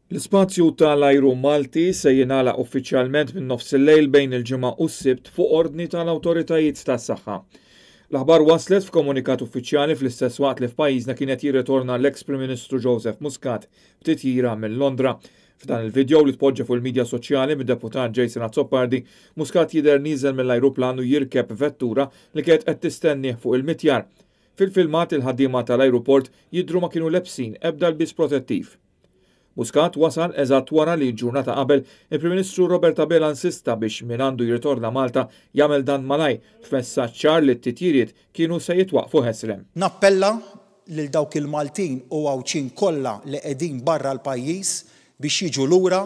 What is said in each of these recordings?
L-ispazju tal-ajru Malti se jingħalaq uffiċjalment minn nofsillejl bejn il-Ġimgħa u s-Sibt fuq ordni tal-awtoritajiet tas-saħħa. L-aħbar waslet f'komunikat uffiċjali fl-istess waqt li f'pajjiżna kien qed jirritorna l-eks Prim Ministru Joseph Muscat b'titjira minn Londra. F'dan il-video li tpoġġa fuq il-midja soċjali mid-deputat Jason Azzopardi, Muscat jidher nieżel mill-ajruplan u jirkeb vettura li kienet qed tistennih fuq il-mitjar. Fil-filmat il-ħaddiema tal-ajruport jidhru ma kienu lebsin ebda lbies protettiv. Muscat wasal eżatt wara li ġurnata qabel il-Prim Ministru Robert Abela insista biex min għandu jirritorna Malta jagħmel dan malajr f'messaġġ ċar li t-titjiriet kienu se jitwaqqfu ħesrem. Nappella lil dawk il-Maltin u Għawdxin kollha li qegħdin barra l-pajjiż biex jiġu lura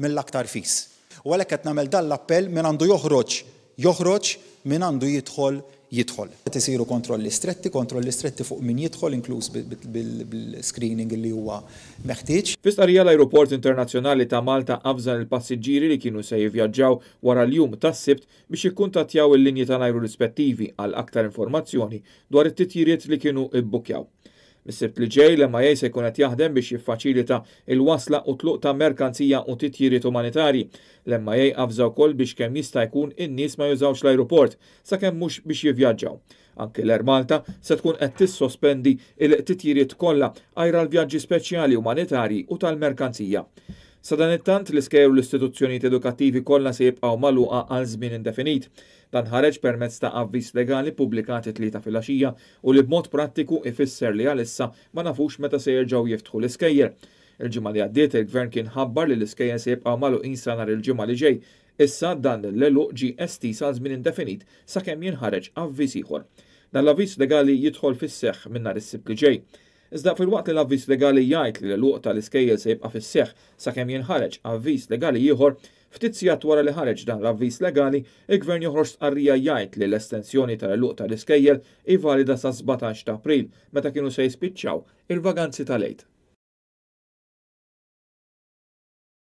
mill-aktar fis. U għalhekk qed nagħmel dan l-appell, min għandu joħroġ, joħroġ, min għandu jidħol, jidħol. Qed isiru kontrolli stretti, kontrolli stretti fuq min jidħol inkluż bil-screening li huwa meħtieġ. Fi stqarrija l-Ajruport Internazzjonali ta' Malta avża lill-passiġġieri li kienu se jivvjaġġaw wara l-jum tas-Sibt biex jikkuntattjaw il-linji tal-ajru rispettivi għal aktar informazzjoni dwar it-titjiriet li kienu bbukkjaw. Mis-Sibt li ġej, l-MIA se jkun qed jaħdem biex jiffaċilita l-wasla u t-tluq ta' merkanzija u titjiriet umanitarji. L-MIA avża wkoll biex kemm jista' jkun in-nies ma jużawx l-ajruport, sakemm mhux biex jivvjaġġaw. Anki l-Air Malta se tkun qed tissospendi l-titjiriet kollha għajr għal vjaġġi speċjali umanitarji u tal-merkanzija. Sadanittant, l-iskejjel u l-istituzzjonijiet edukattivi kollha se jibqgħu magħluqa għal żmien indefinit. Dan ħareġ permezz ta' avviż legali ppubblikat it-Tlieta filgħaxija u li b'mod prattiku ifisser li għalissa ma nafux meta se jerġgħu jiftħu l-iskejjel. Il-ġimgħa li għaddiet il-Gvern kien ħabbar li l-iskejjel se jibqgħu magħluqin sa nhar il-Ġimgħa li ġej. Issa dan l-għeluq ġie estiż għal żmien indefinit sakemm jinħareġ avviż ieħor. Dan l-avviż legali jidħol fis-seħħ minn nhar is-Sibt li ġej. Iżda filwaqt li l-avviż legali jgħid li l-għeluq tal-iskejjel se jibqa' fis-seħħ sakemm jinħareġ avviż legali ieħor, ftit sigħat wara li ħareġ dan l-avviż legali, il-Gvern joħroġ stqarrija jgħid li l-estensjoni tal-għeluq tal-iskejjel hi valida sas-17 ta' April meta kienu se jispiċċaw il-vaganzi tal-Għid.